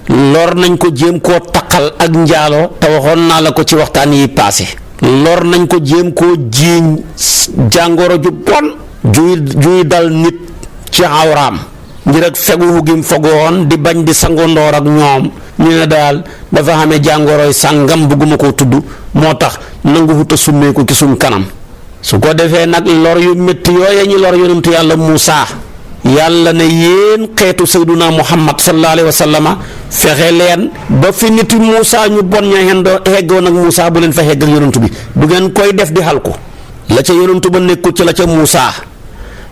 lor nañ ko jéem koo taqal ak njaaloo te waxoon naa la ko ci waxtaan yi passé lor nañ ko jéem koo jiiñ jàngoro ju bon juy dal nit ci awraam ngir ak fegu gim fogoon di bañ di sango ndoor ak ñoom ñu ne daal dafa xamee jàngoroy sàngam bugguma koo tudd moo tax nangu huta summeeku ci suñ kanam su ko defee nag lor yu métti yooye ñu lor yonentu yàlla Muusaa yàlla ne yéen xeetu sayduna Muhammad sallallahu alayhi wa sallama fexe leen ba fi niti Muusaa ñu bon ña heggoon ak Muusaa bu leen fa hegg ak yonentu bi bu ngeen koy def di xal ko la ca yonentu ba nekkul ci la ca Muusaa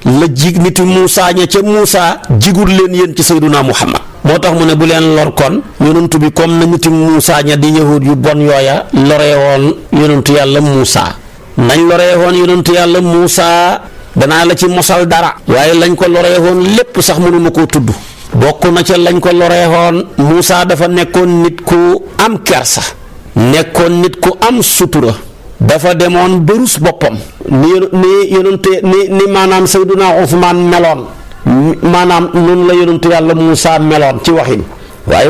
la jig niti Muusaa ña ca Muusaa jigul leen yéen ci sayduna Muhammad moo tax mu ne bu leen lor kon yonentu bi comme na niti Muusaa ña di yahud yu bon yooya loree woon yonentu yàlla Muusaa nañ loree woon yonentu yàlla Muusaa danaa la ci mosal dara waaye lañ ko loree woon lépp sax mënuma koo tudd bokk na ca lañ ko loree woon Muusaa dafa nekkoon nit ku am kersa nekkoon nit ku am sutura dafa demoon bërus boppam ni yonente ni maanaam Sayduna Usmaan meloon maanaam noonu la yonentu yàlla Muusaa meloon ci waxin waaye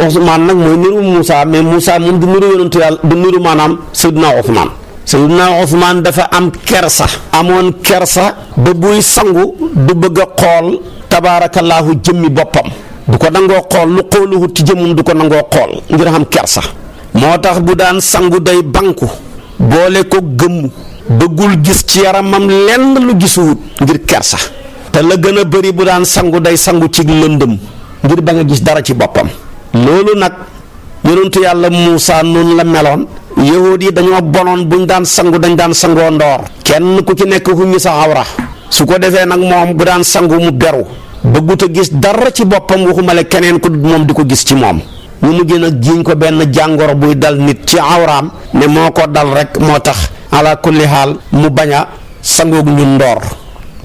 Usmaan nag mooy niru Muusaa mais Muusaa moom du niru yonentu yàlla du niru maanaam Sayduna Usmaan Sayyidina Usmaan dafa am kersa amoon kersa ba buy sangu du bëgg a xool tabaarakallaahu jëmmi boppam du ko nangoo xool lu xooluwut ci jëmmum du ko nangoo xool ngir xam kersa moo tax bu daan sangu day banku boole ko gëmm bëggul gis ci yaramam lenn lu gisuwut ngir kersa te la gën a bëri bu daan sangu day sangu ci lëndëm ngir ba nga gis dara ci boppam loolu nag yonentu yàlla Muusaa noonu la meloon yahud yi dañoo bonoon buñ daan sangu dañ daan sangoo ndoor kenn ku ci nekk huñu sa awra su ko defee nag moom bu daan sangu mu beru bëggut a gis dara ci boppam waxumale keneen ku moom di ko gis ci moom ñu mujj nag jiiñ ko benn jàngoro buy dal nit ci awraam ne moo ko dal rek moo tax ala kulli xaal mu bañ a sangoog ñun ndoor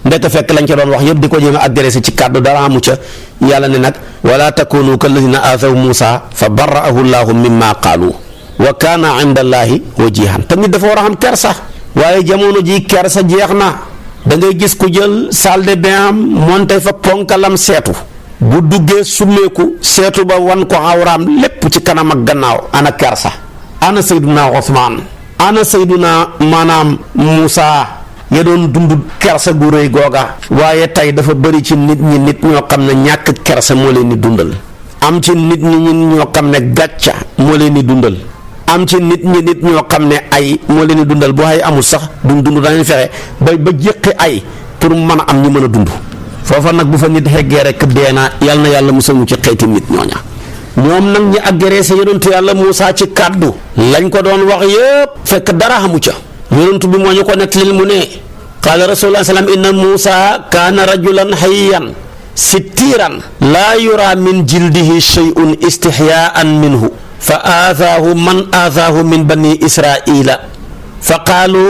ndeke fekk lañ ca doon wax yëpp di ko jéem a adressé ci kàddu dara amu ca yàlla ne nag wala takunu kalladina aathaw Muusaa fa barra'ahu llaahu mimma qaalu wa kaana inda allaahi wajihan tamit dafa war a xam kersa waaye jamono ji kersa jeex na da ngay gis ku jël salle de bain am monte fa ponkalam seetu bu duggee summeeku seetu ba wan ko awraam lépp ci kanam ak gannaaw ana kersa ana sayduna Usmaan ana sayduna maanaam Muusaa ya doon dund kersa gu rëy googa waaye tey dafa bëri ci nit ñi nit ñoo xam ne ñàkk kersa moo leen di dundal am ci nit ñi ñoo xam ne gàcca moo leen di dundal am ci nit ñoo xam ne ay moo leen di dundal bu ay amul sax duñ dund dañuy fexe ba jéqi ay pour mën a am ñu mën a dund foofa nag bu fa nit xeggee rek deena yal na yàlla musal ñu ci xeeti nit ñooña ñoom nag ñi agressé yonentu yàlla Muusaa ci kàddu lañ ko doon wax yëpp fekk dara xamu ca yonentu bi moo ñu ko nettalil mu ne qaala rasulullah sallam inna Muusaa kaana rajulan hayyan sittiran laa yura min jildihi shay'un istihyaan minhu fa aataahu man aataahu min bani israila fa qaalu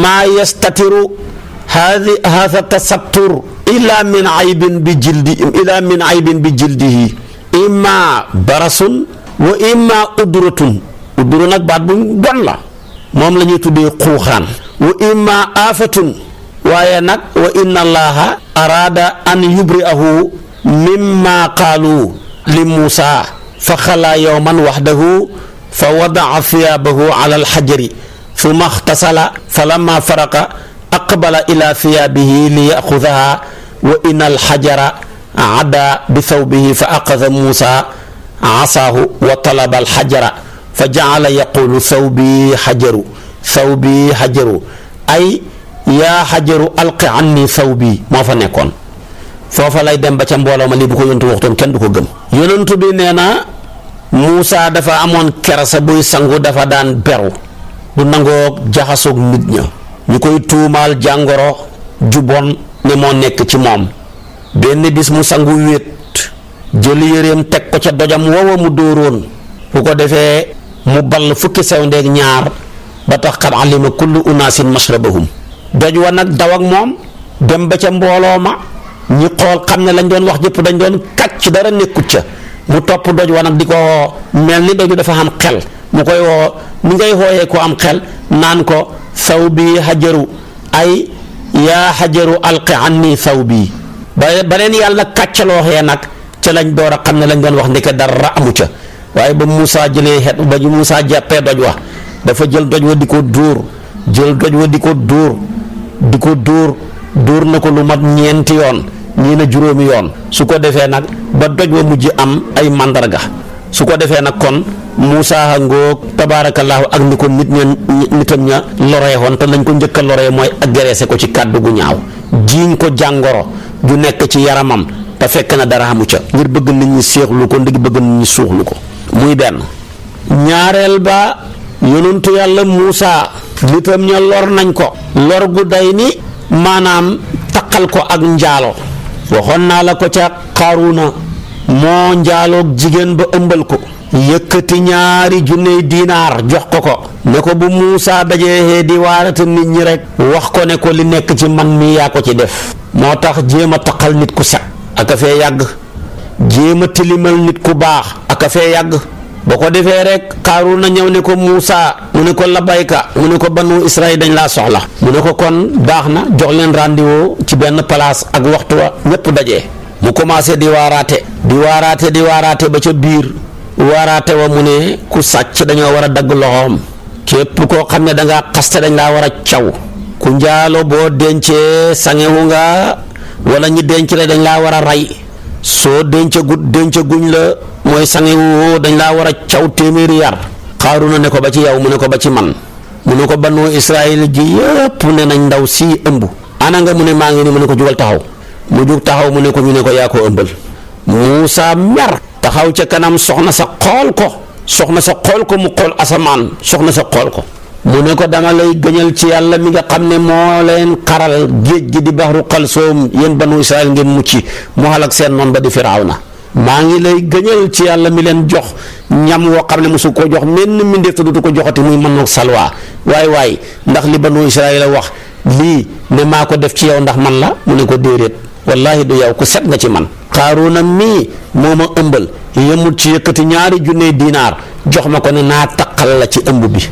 maa yastatiru haadha tasattur ila min aybin bi jildihi imma barasun wa imma udratun udru nag baat bu bon la moom la ñuy tuddee xuuxaan wa imma aafatun waaye nag wa inna allaha araada an yubri'ahu mimma qaalu li Muusaa fa xalaa yawman waxdahu fa wada'a thiyaabahu ala alxajari thumma ixtasala falamma faraqa aqbala ila thiyaabihi li yaxudaha wa inna alxajara ada bi thawbihi fa aqada Muusaa asaahu wa talaba alxajara fa jacala yaqulu thawbi xajaru ay yaa xajaru alqi anni thawbi moo fa nekkoon foofa lay dem ba ca mbooloo ma lii bu ko yontu waxtoon kenn du ko gëm yonentu bi nee na Muusaa dafa amoon kersa buy sangu dafa daan beru du nangoo jaxasoog nit ña ñu koy tuumaal jàngoro ju bon ne moo nekk ci moom benn bis mu sangu wéet jël yéreem teg ko ca dojam woowa mu dóoroon bu ko defee mu ball fukki sew ndeeg ñaar ba tax qad alima kullu unaasin mashrabahum doj wa nag daw ak moom dem ba ca mbooloo ma ñi xool xam ne lañ doon wax jëpp dañ doon kàcc dara nekkut ca mu topp doj wa nag di ko mel ni doju dafa am xel mu koy woo ni ngay xooyee ko am xel naan ko thawbi hajaru ay yaa hajaru alqi anni thawbi ba leen yàlla kàccalooxee nag ca ca lañ door a xam ne lañ doon wax ndeke dara amu ca waaye ba Moussa jëlee xet ba Moussa jàppee doj wa dafa jël doj wa di ko dóor jël doj wa di ko dóor na ko lu mat ñeenti yoon ñii na juróomi yoon su ko defee nag ba doj wa mujj am ay màndarga su ko defee nag kon Moussa ngoog tabaarakallaahu ak ni ko nitam ña loree woon te lañ ko njëkk a loree mooy agressé ko ci kàddu gu ñaaw jiiñ ko jàngoro ju nekk ci yaramam te fekk na dara amu ca ngir bëgg nit ñi séexlu ko ndig bëgg nit ñi suuxlu ko muy benn ñaareel ba yonentu yàlla Moussa nitam ña lor nañ ko lor gu day ni maanaam taqal ko ak njaalo waxoon naa la ko ca Qaaruna moo njaaloog jigéen ba ëmbal ko yëkkati ñaari junney diinaar jox ko ne ko bu Moussa dajee di waarata nit ñi rek wax ko ne ko li nekk ci man mi yaa ko ci def moo tax jéem a taqal nit ku set aka fee yàgg jéem a tilimal nit ku baax aka fee yàgg boo ko defee rek Qaaruna ñëw ne ko Moussa mu ne ko labayka mu ne ko banu Israël dañ laa soxla mu ne ko kon baax na jox leen rendez-vous ci benn place ak waxtu wa ñëpp dajee mu commencé di waaraate ba ca biir waaraate wa mu ne ku sàcc dañoo war a dagg loxoom képp koo xam ne dangaa xaste dañ laa war a caw ku njaalo boo dencee sangewu nga wala ñi denc la dañ laa war a rey soo dencaguñ la mooy sangewu dañ laa war a caw téeméeri yar Qaaruna ne ko ba ci yow mu ne ko ba ci man mu ne ko banu Israël ji yëpp ne nañ ndaw sii ëmb ana nga mu ne maa ngi ni mu ne ko jugal taxaw mu jug taxaw mu ne ko ñu ne ko yaa ko ëmbal Moussa mer taxaw ca kanam soxna sa xool ko mu xool asamaan soxna sa xool ko mu ne ko dama lay gëñal ci yàlla mi nga xam ne moo leen xaral géej gi di baxru xalsoom yéen banu Israël ngeen mucc mu xalak seen noon ba di Firawna maa ngi lay gëñal ci yàlla mi leen jox ñam woo xam ne mosu ko jox menn mbindeef te dutu ko joxati muy mën nag salwa waay ndax li banu Israël a wax lii ne maa ko def ci yow ndax man la mu ne ko déedéet wallahi du yow ku set nga ci man Qaaruna mii moo ma ëmbal yemut ci yëkkati ñaari junney diinaar jox ma ko ne naa taqal la ci ëmb bi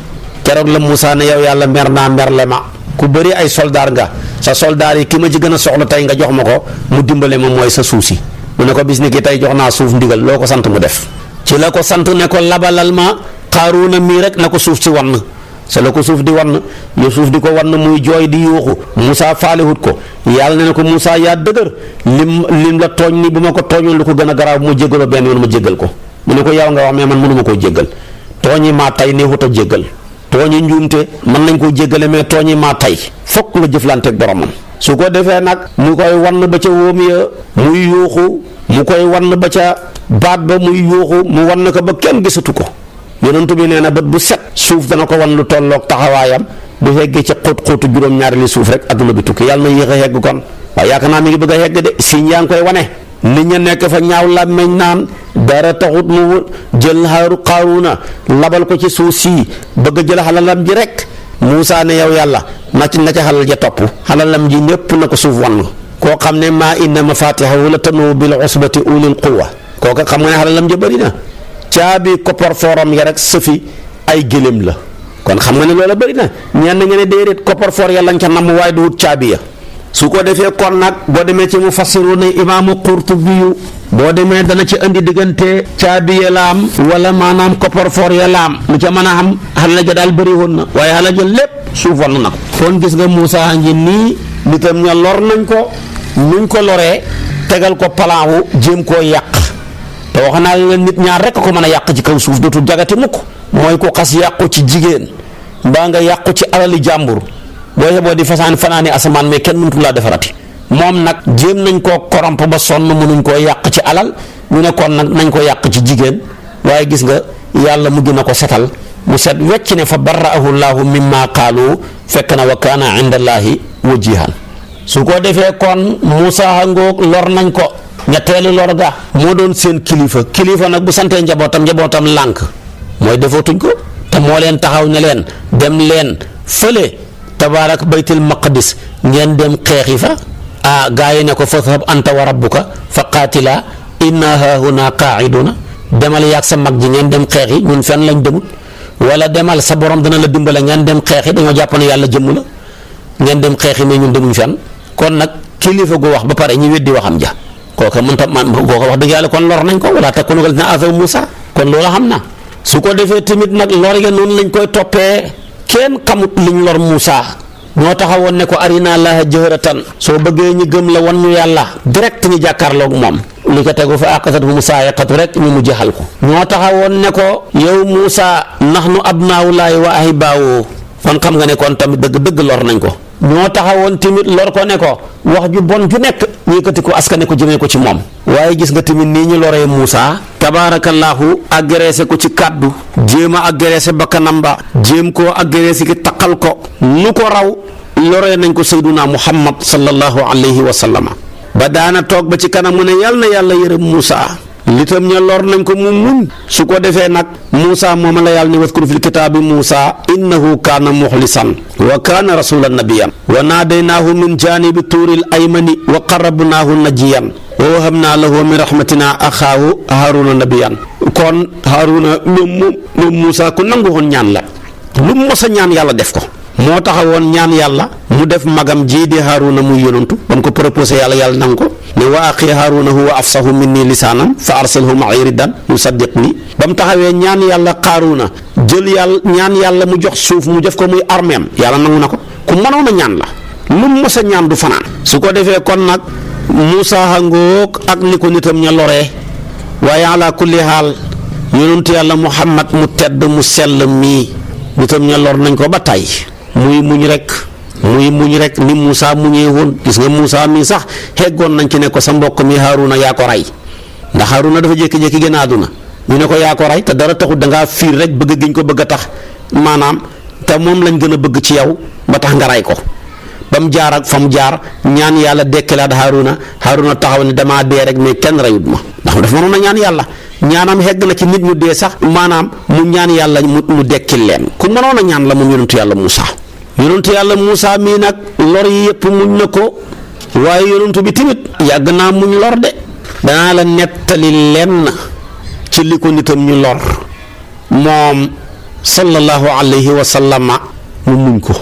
keroog la Moussa ne yow yàlla merle ma ku bëri ay soldaar nga sa soldaar yi ki ma ci gën a soxla tey nga jox ma ko mu dimbale ma mooy sa suuf si mu ne ko bis ni ki tey jox naa suuf ndigal loo ko sant mu def ci la ko sant ne ko labalal ma Qaaruna mii rek na ko suuf si wann sa la ko suuf di wann ñu suuf di ko wann muy jooy di yuuxu Moussa faalewut ko yàlla ne ko Moussa yaa dëgër lim la tooñ ni bu ma ko tooñoon lu ko gën a garaaw bu ma jéggaloo benn yoon ma jéggal ko mu ne ko yow nga wax mais man mënuma koo jéggal tooñi maa tay neexut a jéggal tooñi njuumte mën nañ koo jéggale mais tooñi maa tay fokk nga jëflanteeg boromam su ko defee nag mu koy wann ba ca wóom ya muy yuuxu mu koy wann ba ca baat ba muy yuuxu mu wann ko ba kenn gisatu ko yonent bi nee na bët bu set suuf dana ko wan lu tolloog taxawaayam bu heggee ca xóot-xóotu juróom-ñaari li suuf rek adduna bi tukki yàlla na yéex a hegg kon waaye yaakaar naa mi ngi bëgg a hegg de siñ yaa ngi koy wane nit ña nekk fa ñaaw làmmeñ naan dara taxut mu jël Qaaruna labal ko ci suuf sii bëgg a jël xalalam ji rek Moussa ne yow yàlla na ca xalal ja topp xalalam ji ñépp na ko suuf wan koo xam ne maa inna mafaatihahu la tanuu bil usbati ulil quwwa kooka xam nga ne xalalam ja bëri na caabi koppar fooram ya rek sëfi ay gëléem la kon xam nga ne loola bëri na ñenn nga ne déedéet koppar foor ya lañ ca namm waaye du wut caabi ya su ko defee kon nag boo demee ci mufassiruna imaamu Qurtubi boo demee dana ci indi diggante caabi ya laam wala maanaam koppar foor ya laam lu ca mën a xam xalal ja daal bëri woon na waaye xalal ja lépp suuf wan na ko kon gis nga Moussa ngi nii nitam ña lor nañ ko nuñ ko loree tegal ko plan wu jéem koo yàq te wax naa leen nit ñaar rek ko mën a yàq ci kaw suuf dootul jagati mukk mooy ko xas yàqu ci jigéen mbaa nga yàqu ci alali jàmbur boo yeboo di fanaani asamaan mais kenn mënatu laa defarati moom nag jéem nañ koo koromp ba sonn mënuñ koo yàq ci alal ñu ne kon nag nañ ko yàq ci jigéen waaye gis nga yàlla mujj na ko setal mu set wecc ne fa barra'ahu llaahu mimma qaalu fekk na wa kaana inda llaahi wajihan su ko defee kon Moussa ngoog lor nañ ko ñetteelu lor ga moo doon seen kilifa nag bu santee njabootam lànk mooy defootuñ ko te moo leen taxaw ne leen dem leen fële tabaarak baytul maqdis ngeen dem xeexi fa gaa yi ne ko fadhab anta wa rabbuka fa qaatila inna haahuna qaaiduna demal yaag sa mag ji ngeen dem xeexi ñun fenn lañ demut wala demal sa borom dana la dimbale ngeen dem xeexi dañoo jàpp ne yàlla jëmm la ngeen dem xeexi mais ñun demuñ fenn kon nag kilifa gu wax ba pare ñi weddi waxam ja kooka mënta man kooka wax dëgg yàlla kon lor nañ ko wala takunu kallazina azaw Muusa kon loola xam na su ko defee tamit nag lor ya noonu lañ koy toppee kenn xamut liñ lor Muusa ñoo taxawoon ne ko arina laaha jahratan soo bëggee ñu gëm la wan ñu yàlla direct ñu jàkkaarloog moom li ko tegu fa axasathum saa'iqatu rek ñu mu jaxal ko ñoo taxawoon ne ko yow Muusa nahnu abnaa'ullaahi wa ahibaa'uhu kon xam nga ne kon tamit dëgg lor nañ ko ñoo taxawoon tamit lor ko ne ko wax ju bon ju nekk yëkkati ko askane ko jëmee ko ci moom waaye gis nga tamit nii ñu loree Muusa tabaarakallaahu agressé ko ci kàddu jéem a agressé bakkanam ba jéem koo agressé ki taqal ko lu ko raw loree nañ ko sayduna Muhammad sallallahu alayhi wa sallama ba daana toog ba ci kanam mu ne yàlla na yàlla yërëm Muusa li tam ña lor nañ ko mu muñ su ko defee nag Muusa moom la yàlla ni waskur fil kitaabi Muusa innahu kaana muxlisan wa kaana rasulan nabiyan wa naadaynaahu min jaanibi tuuril aymani wa qarrabnaahu najiyan wa wahabnaa lahu min rahmatina axaahu Haaruna nabiyan kon Haaruna moom Muusa ku nangu woon ñaan la lu mu mos a ñaan yàlla def ko moo taxawoon ñaan yàlla mu def magam jii di Haaruna muy yonantu ba mu ko proposé yàlla nangu ko ne wa axi Haaruna huwa afsahu minni lisaanan fa arsilhu ma'i riddan yusaddiqni ba mu taxawee ñaan yàlla Haaruna jël yàlla ñaan yàlla mu jox suuf mu def ko muy armeem yàlla nangu na ko ku mënoon a ñaan la lu mu mos a ñaan du fanaan su ko defee kon nag Muusa hangoog ak ni ko nitam ña loree waaye ala kulli haal yonantu yàlla Muhammad mu tedd mu sell mii nitam ña lor nañ ko ba tey muy muñ rek ni Muusa muñee woon gis nga Muusa mii sax xeggoon nañ ci ne ko sa mbokk mi Haaruna yaa ko rey ndax Haaruna dafa jékki-jékki gën a àdduna ñu ne ko yaa ko rey te dara taxul dangaa fiir rek bëgg giñ ko bëgg a tax maanaam te moom lañ gën a bëgg ci yow ba tax nga rey ko ba mu jaar ak fa mu jaar ñaan yàlla dekkilaat Haaruna taxaw ne damaa dee rek mais kenn reyut ma ndax dafa mënoon a ñaan yàlla ñaanam xegg na ci nit ñu dee sax maanaam mu ñaan yàlla mu dekkil leen ku mënoon a ñaan la moom yonentu yàlla Muusa mii nag lor yi yëpp muñ na ko waaye yonentu bi tamit yàgg naa muñ lor de danaa la nettali lenn ci li ko nitam ñu lor moom sallallahu alayhi wa sallama mu muñ ko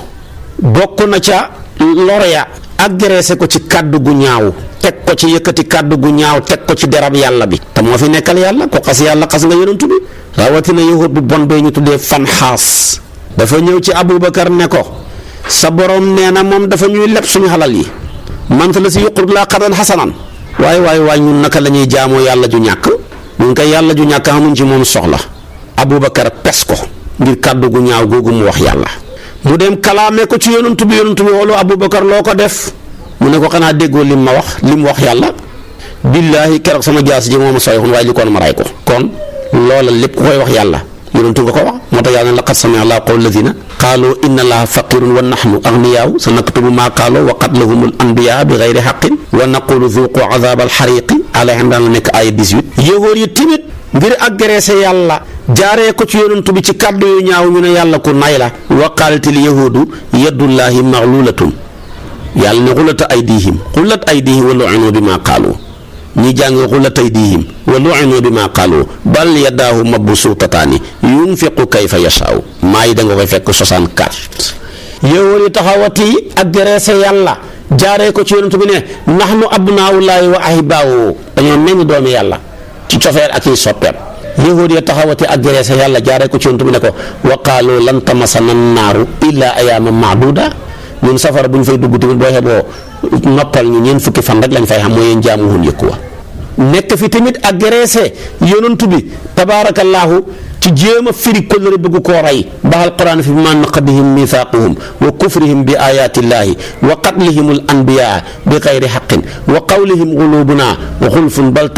bokk na ca lor ya agressé ko ci kàddu gu ñaaw teg ko ci yëkkati kàddu gu ñaaw teg ko ci derab yàlla bi te moo fi nekkal yàlla ko xas yàlla xas nga yonentu bi rawatina yahud bu bon bee ñu tuddee Fanxaas dafa ñëw ci Abubakar ne ko sa borom nee na moom dafa ñuy leb suñu xalal yi man la si yuqrid laa qardan xasanan waaye ñun naka la ñuy jaamoo yàlla ju ñàkk ñun koy yàlla ju ñàkk amuñ ci moom soxla Abubakar pes ko ngir kàddu gu ñaaw googu mu wax yàlla mu dem kalaame ko ci yonantu bi xoolu Abubakar loo ko def mu ne ko xanaa déggoo lim ma wax lim wax yàlla billaahi keroog sama jaas ji moo ma soyoon waaye li koon ma ray ko kon loola lépp ku koy wax yàlla yonantu nga ko wax moo tax yàlla ne laqad sami'a Allaahu qawla llaziina qaalu inna Allaaha faqiirun wa nahnu agniyaaءu sanaktubu maa qaalu wa qatlahumul anbiyaa bi gayri haqqin wa naqulu zuuqu azaabal hariiqi Aali Imraan la nekk aaya 18 yéexoor yi timit ngir agressé yàlla jaaree ko ci yonantu bi ci kàddu yu ñaaw ñu ne yàlla ku nay la wa qaalatil yahuudu yadullaahi magluulatun yàlla ne xullat aydiihim wa lu'inu bimaa qaalu ñi jàng xullat aydihim wa lu'inu bimaa qaalu bal yadaahu mabsuutataani yunfiqu kayfa yashaa'u maa yi da nga koy fekk 64 yow yi taxawati agressé yàlla jaaree ko ci yonent bi ne nahnu abnaa'ullaahi wa ahibaa'uhu dañoo meññ doomi yàlla ci cofeel ak i soppeem yahud ya taxawati agressé yàlla jaaree ko ci yonent bi ne ko wa qaalu lan tamassana naaru illaa ayyaaman ma'duuda ñun safara bu ñu fay dugg tamit boo xeboo noppal ñu ñeent fukki fan rek lañ fay xam mooy yéen jaamu woon yëkku wa nekk fi tamit agressé yonantu bi tabaarakallaahu ci jéem a firi kóllëre bëgg koo rey baxal quraan fi bimaa naqdihim miisaaqahum wa kufrihim bi ayaatillaahi wa qatlihim al anbiyaa bi gayri haqqin wa qawlihim quluubunaa xulfun bal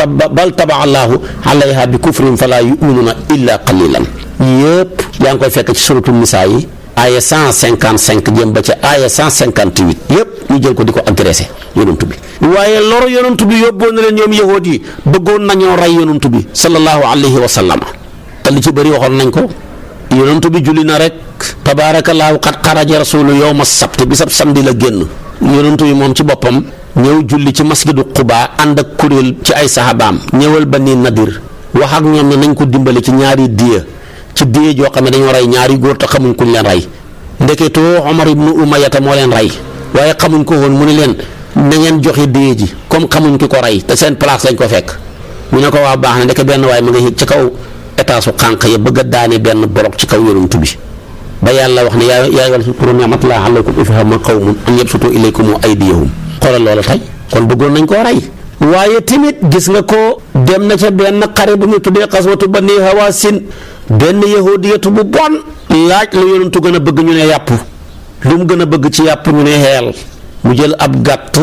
tabaa allaahu alayha bi kufrihim falaa yuminuuna illaa qaliilan yëpp yaa ngi koy fekk ci suratul nisaa yi aaya 155 jëm ba ca aaya 158 yëpp ñu jël ko di ko agressé yonantu bi waaye loro yonantu bi yóbboon na leen ñoom yahood yi bëggoon nañoo rey yonantu bi sallallahu alayhi wa sallam te li ci bëri waxoon nañ ko yonantu bi julli na rek tabaarakallaahu qad xaraja rasulu yawma sabt bi sab samedi la génn yonantu bi moom ci boppam ñëw julli ci masjidu Quba ànd ak kuréel ci ay sahabaam ñëwal Bani Nadir wax ak ñoom ne nañ ko dimbale ci ñaari diya ci diye joo xam ne dañoo rey ñaari góor te xamuñ kuñ leen rey ndeketoo Omar ibnu Umayyata moo leen rey waaye xamuñ ko woon mu ne leen na ngeen joxe dee ji comme xamuñ ki ko rey te seen place lañ ko fekk ñu ne ko waa baax na ndeke benn waaye ma nga yëg ci kaw état su xànq ya bëgg a daane benn bolok ci kaw yonent bi ba yàlla wax ne yaa ayyuhal uzkuru ni'matallahi alaykum idh hamma qawmun an yabsutu ilaykum aydiyahum xoolal loolu tey kon bëggoon nañ koo rey waaye tamit gis nga ko dem na ca benn xare bu ñu tuddee xaswatu Bani Hawaasin benn yahudiyatu bu bon laaj la yonentu gën a bëgg ñu ne yàpp lu mu gën a bëgg ci yàpp ñu ne xeel mu jël ab gàtt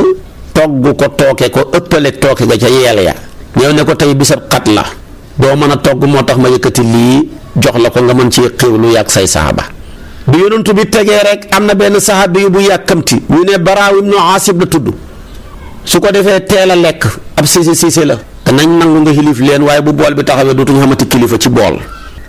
togg ko tooke ko ëppale tooke ga ca yeel ya ñëw ne ko tey bisab xat la doo mën a togg moo tax ma yëkkati lii jox la ko nga mën ci xéwlu yàgg say saxaaba bi yonentu bi tegee rek am na benn saxaabi yu bu yàkkamti ñu ne Baraaw ibnu Aasib la tudd su ko defee teel a lekk ab siise la te nañ nangu nga xilif leen waaye bu bool bi taxawee dootuñu xamati kilifa ci bool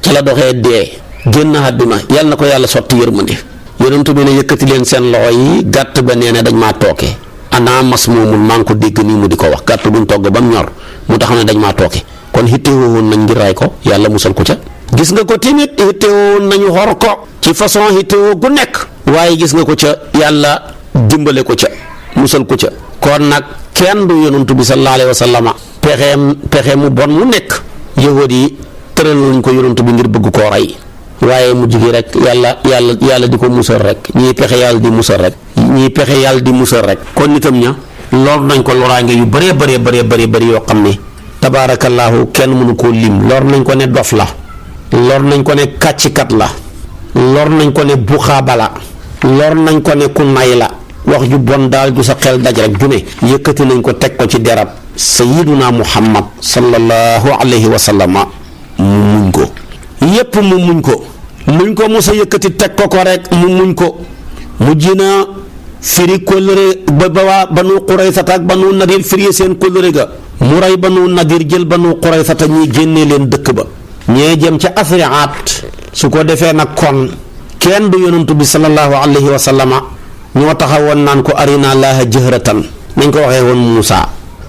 ca la doxee dee génn àdduna yàlla na ko yàlla sotti yërmande yonent bi ne yëkkati leen seen loxo yi gàtt ba nee na dañ maa tooke ana mas moomul maa ngi ko dégg nii mu di ko wax gàtt buñ togg ba mu ñor mu tax ne dañ maa tooke kon hittewoo woon nañ ngir ray ko yàlla musal ko ca gis nga ko tamit hittewoo woon nañu xor ko ci façon hittewoo gu nekk waaye gis nga ko ca yàlla dimbale ko ca musal ko ca kon nag kenn du yonent bi sallallahu alayhi wa sallam pexe mu bon mu nekk yahud yi tëral nañ ko yonent bi ngir bëgg koo rey waaye mu jigi rek yàlla di ko musal rek ñii pexe yàlla di musal rek kon nitam ña lor nañ ko loraange yu bëree yoo xam ne tabaarakallaahu kenn mënu koo lim lor nañ ko ne dof la lor nañ ko ne kàccikat la lor nañ ko ne buxaaba la lor nañ ko ne ku nay la wax ju bon daal ju sa xel daj rek ju ne yëkkati nañ ko teg ko ci derab sayyiduna muhammad sallallahu alayhi wa sallama mu muñ ko yépp mu muñ ko luñ ko mos a yëkkati teg ko rek mu muñ ko mujj na firi kóllëre ba waa banu Quraysata ak banu Nadir firi seen kóllëre ga mu rey banu Nadir jël banu Quraysata ñi génnee leen dëkk ba ñee jëm ca Asriaat su ko defee nag kon kenn du yonantu bi sallallahu alayhi wa sallama ñoo taxawoon naan ko arina laaha jahratan nañ ko waxee woon Moussa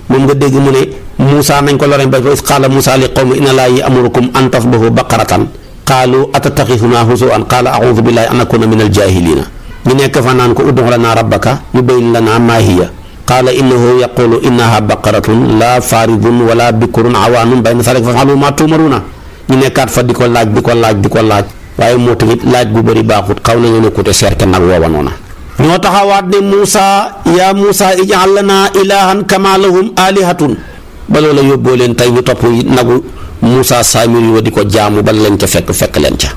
moom nga dégg mu ne Moussa nañ ko loreen ba is qaala Moussa li qawmi inna laaha ya'murukum an tasbahu baqaratan qaalu atattaxisunaa huzuwan qaala a'uudu billaahi an akuuna min al-jaahiliina ñu nekk fa naan ko ud'u lanaa rabbaka yubayyin lanaa maa hiya qaala innahu yaqulu innahaa baqaratun laa faaridun wala bikrun awaanun bayna zaalika faf'aluu maa tu'maruuna ñu nekkaat fa di ko laaj waaye moo tamit laaj bu bëri baaxut xaw nañu ne kute seerte nag woowa noona ñoo taxawaat ne Moussa yaa Moussa ij'al lanaa ilaahan kamaa lahum aalihatun ba loola yóbboo leen tey ñu topp nagu Moussa Samiri wa di ko jaamu ba leen ca fekk leen ca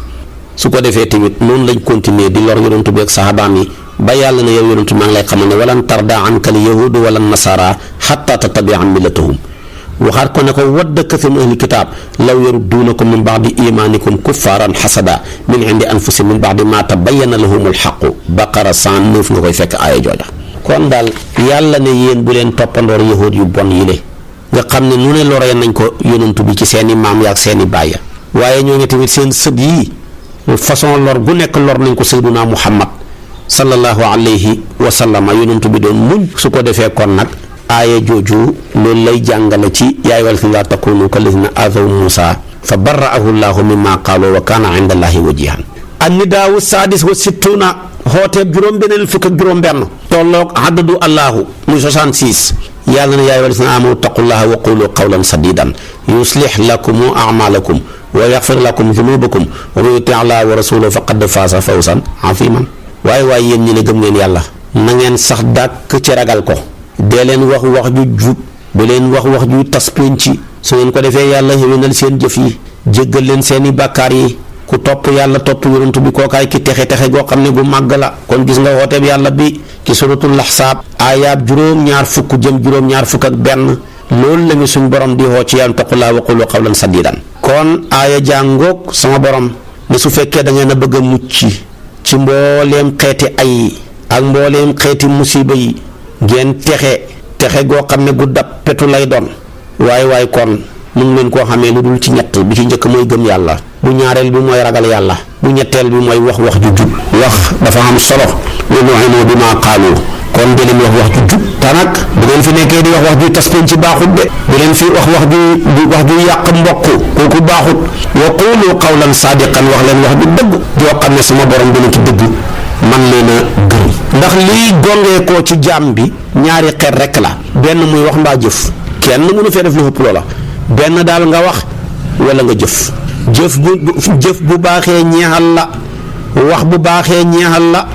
su ko defee tamit noonu lañ continuer di lor yonantu bi ak sahabaam yi ba yàlla ne yow yonantu maa ngi lay xamal ne walan tarda anka al yahuudu wala nasara xatta tattabi'a millatahum waxaat ko ne ko wadda kathirun min ahli kitaab law yarudduunakum min ba'di iimaanikum kuffaaran hasada min indi anfusihim min ba'di maa tabayyana lahumul haqqu baqara 109 nga koy fekk aaya jooja kon daal yàlla ne yéen bu leen toppandoor yahuud yu bon yi le nga xam ne nu ne loree nañ ko yonantu bi ci seeni maam yaak seeni baay waaye ñoo ngi tamit seen sët yi façon lor gu nekk lor nañ ko sayyiduna Muhammad sallallahu alayhi wa sallam yonantu bi doon muñ su ko defee kon nag aaya jooju loolu lay jàngale ci yaa ayyuhal lazina laa takuunu kallazina azaw Muusaa fa barra'ahu llaahu mimmaa qaaluu wa kaana inda llaahi wajiihan annidaawu saadis wa sittuuna xooteeb juróom-benn fukk ak juróom-benn tolloog adadu Allaahu muy 66 yàlla na yaa ayyuhal lazina aamanu taqullaaha wa quulu qawlan sadiidan yuslih lakum a'maalakum wa yaxfir lakum zunuubakum wa man yuti' llaaha wa rasuulahu faqad faaza fawzan aziiman waaye yéen ñi ne gëm ngeen yàlla na ngeen sax dàkk ci ragal ko. dee leen wax ju jub bu leen wax ju tas penc su ngeen ko defee yàlla xéwénal seen jëf yi jéggal leen seeni bàkkaar yi ku topp yàlla topp yonent bi kookaay ki texe goo xam ne gu màgg la kon gis nga wooteeb yàlla bi ci suratul ahsaab aayaab juróom-ñaar fukk jëm juróom-ñaar fukk ak benn loolu la ñu suñ borom di woo ci yàlla taqullaaha wa qulu qawlan sadiidan kon aaya jàngoog sama borom ne su fekkee da ngeen a bëgg a mucc ci mbooleem xeeti ay ak mbooleem xeeti musiba yi ngeen texe goo xam ne gu dab petu lay doon waaye kon mu ngi leen koo xamee lu dul ci ñett bi ci njëkk mooy gëm yàlla bu ñaareel bi mooy ragal yàlla bu ñetteel bi mooy wax ju jub wax dafa am solo wanu'inu bimaa qaalu kon di leen wax ju jub te nag bu ngeen fi nekkee di wax ju tas penc ci baaxut de bu leen fi wax ju yàq mbokk kooku baaxut wa qulu qawlan sadiqan wax leen wax ju dëgg joo xam ne sama borom dina ci dëgg man leen a gërëm. ndax liy gongee koo ci jaam bi ñaari xeet rekk la, benn muy wax mbaa jëf. kenn mënu fee def lu ëpp loola, benn daal nga wax walla nga jëf. jëf bu baaxee ñeexal la, wax bu baaxee ñeexal la,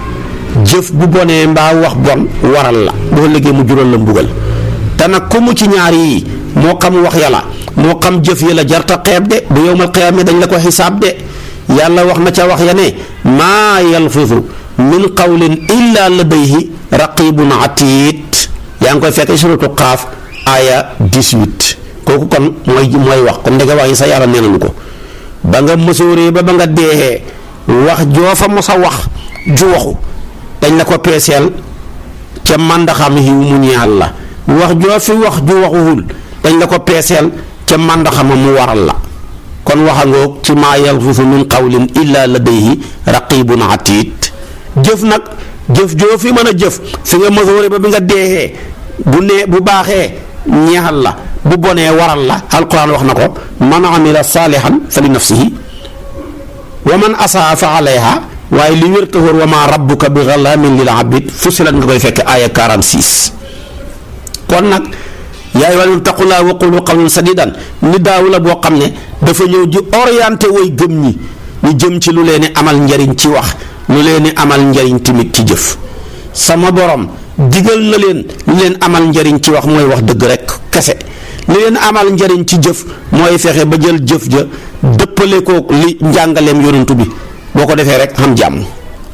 jëf bu bonee mbaa wax bon waral la boo liggéey mu jural la mbugal. te nag ku mu ci ñaar yi moo xam wax yàlla moo xam jëf yi la jarta xeeb de, bu yowmal qiyaama dañ la ko xisaab de. yàlla wax na ca wax ya ne maa yalfizu min qawlin illa ladayhi raqibun atid. yaa ngi koy fekk suratu Qaaf aaya 18. kooku kon mooy wax kon ndege wax yi sa yàlla nee nañu ko ba nga mësooree ba nga deexee wax joo fa mos a wax ju waxu dañ la ko peeseel ca màndaxam xiw mu ñeexal la, wax joo fi wax ju waxuwul dañ la ko peeseel ca màndaxama mu waral la. kon waxangoog ci maa yalfizu min qawlin illa ladayhi raqibun atid. jëf nag jëf joo fi mën a jëf fi nga mësooree ba bi nga deexee bu baaxee ñeexal la, bu bonee waral la. alquran wax na ko man amila saalihan fa li nafsihi wa man asaa fa alayha, waaye li wér taxóor wa maa rabbuka bi zallaamin lil abid Fussilat nga koy fekk aaya 46. kon nag yaa ayyuhal laziina ittaqullaaha wa quulu qawlan sadiidan ni daawu la boo xam ne dafa ñëw di orienté way gëm ñi ñu jëm ci lu leen di amal njariñ ci wax, lu leen di amal njariñ tamit ci jëf. sama borom digal na leen li leen amal njariñ ci wax mooy wax dëgg rek kese, li leen amal njariñ ci jëf mooy fexe ba jël jëf ja dëppale ko li njàngaleem yonantu bi, boo ko defee rek xam jàmm.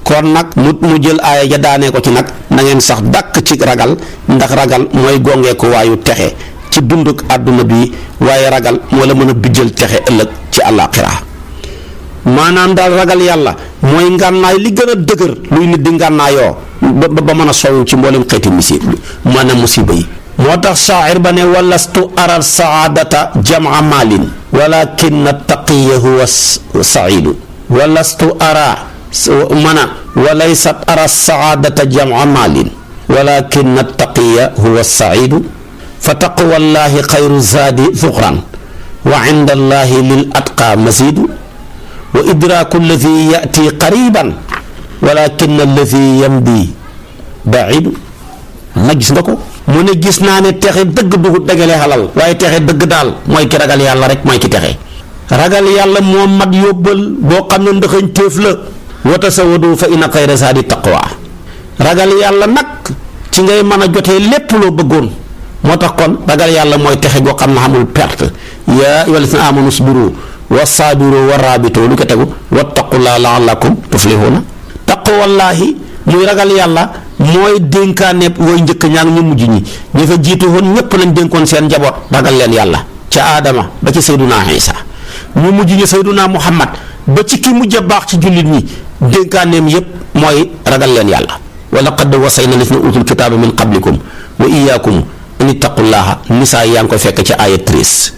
kon nag mu jël aaya ja daanee ko ci nag na ngeen sax dàkk ci ragal, ndax ragal mooy gongee ko waayu texe ci dunduk àdduna bi, waaye ragal moo la mën a bijjal texe ëllëg ci àllaaxira. maanaam daal ragal yàlla mooy ngànnaay li gën a dëgër luy nit di ngànnaayoo ba mën a sowu ci mboolem xeeti musiba yi. moo tax shaa'ir ba ne walastu ara saadata jamaa maalin walakin taqiya huwa saidu. walastu ara walaysat ara saadata jamaa maalin walakin taqiya huwa saidu. fa taqwallahi xayru zaadi zuxran wa inda allahi lil atqa masidu. wa idraaku alladi yati qariban walakin alladi yamdi baidu. na gis nga ko mu ne gis naa ne texe dëgg du dagale xalal, waaye texe dëgg daal mooy ki ragal yàlla rek mooy ki texe. ragal yàlla moo mat yóbbal boo xam ne ndaxañ téef la. wa tasawwadu fa inna xayra zaadi taqwa. ragal yàlla nag ci ngay mën a jotee lépp loo bëggoon. moo tax kon ragal yàlla mooy texe goo xam ne xamul perte. yaa ayyuhal laziina aamanu usbiru wa saabiru wa raabitu lu ko tegu wattaqullaaha la'allakum tuflihuuna. taqwallaahi muy ragal yàlla mooy dénkaane woy njëkk ñaa ngi ñu mujj ñi ñu fa jiitu woon ñëpp lañ dénkoon seen njaboot ragal leen yàlla, ca aadama ba ci sayduna Isa, ñu mujj ñi sayduna Muhammad ba ci ki mujj a baax ci jullit ñi dénkaaneem yépp mooy ragal leen yàlla. wa laqad wassayna llaziina uutul kitaaba min qablikum wa iyyaakum an ittaqullaaha. nisaa yaa ngi koy fekk ci aaya 13.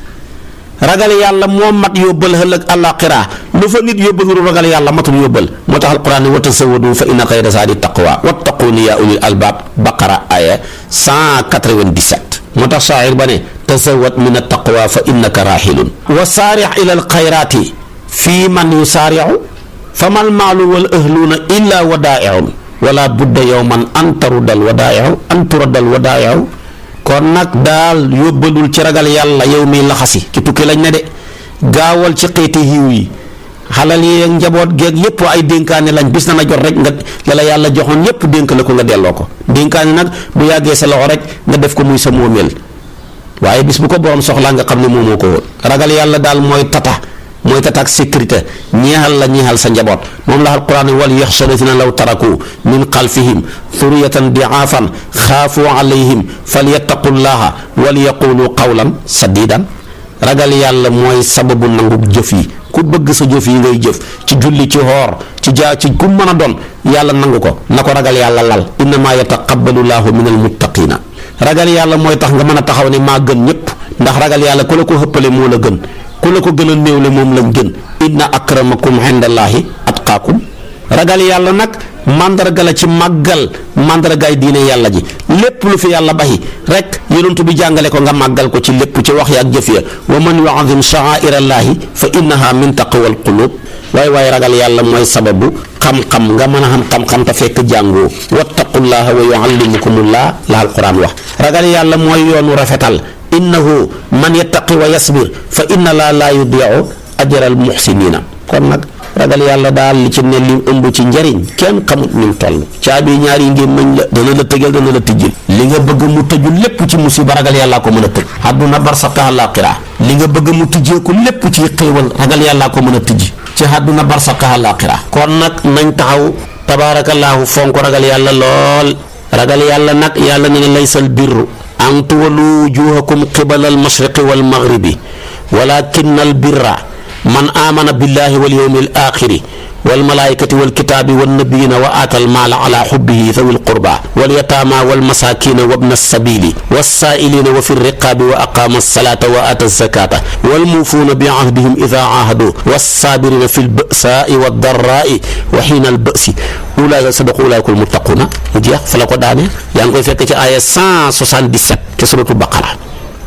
ragal yàlla moo mat yóbbal ëllëg àllaaxira, lu fa nit yóbbalul ragal yàlla matul yóbbal. moo tax alquran ne wa tazawwadu fa inna xayra zaadi taqwa wattaquuni yaa ulil albaab baqara aya 197. moo tax saa'ir ba ne tazawwad min attaqwa fa innaka raahilun. wa saarix ila alxayraati fii man yusaariu fa mal maalu wal ahluuna illa wadaa'iun wala budda yowman an turadal wadaa'iu. kon nag daal yóbbalul ci ragal yàlla yow mi laxasi ci tukki lañ ne de, gaawal ci xeeti xiiw yi, xalal yi ak njaboot geeg yépp ay dénkaane lañ, bis na jot rek nga la yàlla joxoon yépp dénk la ko nga delloo ko. dénkaane nag bu yàggee sa loxo rek nga def ko muy sa moomeel, waaye bis bu ko borom soxlaa nga xam ne moomoo ko woon. ragal yàlla daal mooy tata ak sécurité ñeexal sa njaboot. moom la alquran wal yaxsha lazina law taraku min xalfihim suriyatan diaafan xaafu alayhim falyattaqullaha wal yaqulu qawlan sadidan. ragal yàlla mooy sababu nangu jëf yi. ku bëgg sa jëf yi ngay jëf ci julli, ci xoor, ci ku mën a doon yàlla nangu ko na ko ragal yàlla lal. innama yataqabbalu llaahu min almuttaqina. ragal yàlla mooy tax nga mën a taxaw ne maa gën ñëpp, ndax ragal yàlla ku la ko xëppale moo la gën, ku la ko gën a néewle moom lañ gën. inna akramakum indallaahi atqaakum. ragal yàlla nag mandarga la ci màggal mandargaay diine yàlla ji. lépp lu fi yàlla baxi rek yonent bi jàngale ko nga màggal ko ci lépp, ci wax ya ak jëf ya. wa man yu'azzim sha'aa'irallaahi fa innaha min taqwal quluub. waaye ragal yàlla mooy sababu xam-xam nga mën a xam xam-xam te fekk jàngoo wattaqullaha wa yuallimukumullah la alquran wax ragal yàlla mooy yoonu rafetal innahu man yattaqi wa yasbir fa inna laa yudiu ajral muhsinina kon nag ragal yàlla daal li ci ne li ëmb ci njariñ kenn xamut ni mu toll caabi ñaari ngémmañ la dana la tëjal dana la tijjil li nga bëgg mu tëju lépp ci musiba ragal yàllaa ko mën a tëj àdduna barsax àllaaxira li nga bëgg mu tijjeeku lépp ci xéewal ragal yàllaa ko mën a tijji ci àdduna barsax àllaaxira kon nag nañ taxaw tabaarakallaahu fonk ragal yàlla lool ragal yàlla nag yàlla ne laysal birru an tuwallu wujuhakum qibala al mashriqi wal maghribi walakinna al birra man amana billahi wal yawmil axiri wal malaikati wal kitaabi wan nabiyina wa aatal maala ala xubbihi dhawil qurba wal yataama wal masakina wa bna sabili wassaa'ilina wa fi riqaabi wa aqaama salata wa aata zakata wal muufuuna bi ahdihim ida aahadu wassaabirina fi lba'saai wa darraai wa xiina alba'si ulaika sadaqu ulaika almuttaquuna mu jeex fa la ko daane yaa ngi koy fekk ci aaya 177 ci suratu baqara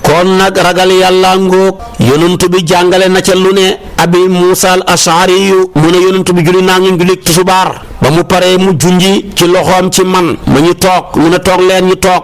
kon nag ragal yàlla ngoog yonent bi jàngale na ca lu ne abi Muusa al Ash'ari yu mu ne yonent bi julli naa ngi julli tusubaar ba mu paree mu junji ci loxoom ci man ma ñu toog mu ne toog leen ñu toog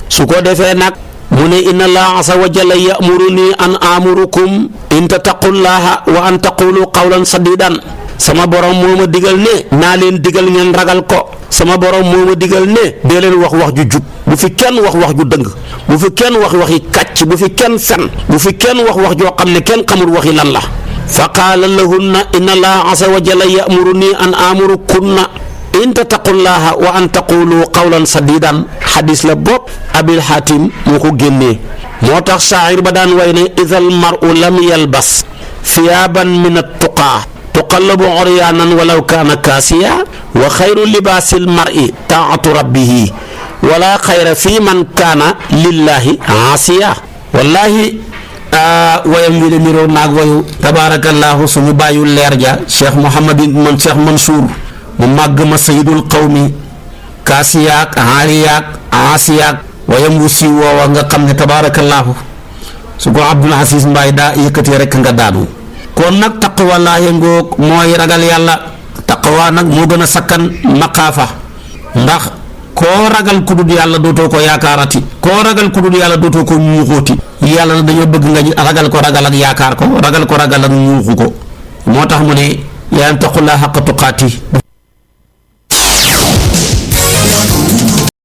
su ko defee nag mu ne inna allaha azza wa jalla ya'muruni an amurukum in tattaqullaha wa an taqulu qawlan sadidan sama borom moo ma digal ne naa leen digal ngeen ragal ko sama borom moo ma digal ne dee leen wax ju jub bu fi kenn wax ju dëng bu fi kenn waxi kàcc bu fi kenn fen bu fi kenn wax joo xam ne kenn xamul waxi lan la fa qaala lahunna inna allaha azza wa jalla ya'muruni an amurukunna in tattaqullaha wa an taqulu qawlan sadidan xadis la bopp abil hatim moo ko génnee moo tax shaa'ir ba daan way ne idal mar'u lam yalbas thiyaaban min at-tuqaa tuqallabu uryaanan walaw kaana kaasiya wa xayru libaasil mar'i taa'atu rabbihi wala xayra fi man kaana lillahi aasiya wallahi wayam wi le niroo naag wayu tabaarakallaahu suñu bàyyu leer ja cheikh cheikh Mansour mu màgg ma sayidul qawmi kaasiyaak aariyaak aasiyaak wayam wu siiw woowa nga xam ne tabaarakallaahu su ko Abdul Aziz Mbaye daa yëkkatee rek nga daanu kon nag taqwallaahi ngoog mooy ragal yàlla taqwa nag moo gën a sakkan maqaafa ndax koo ragal ku dul yàlla dootoo ko yaakaarati koo ragal ku dul yàlla dootoo ko ñuuxooti yàlla na dañoo bëgg nga ragal ko ragal ak yaakaar ko ragal ko ragal ak ñuuxu ko moo tax mu ne yaa taqullaaha haqqa tuqaati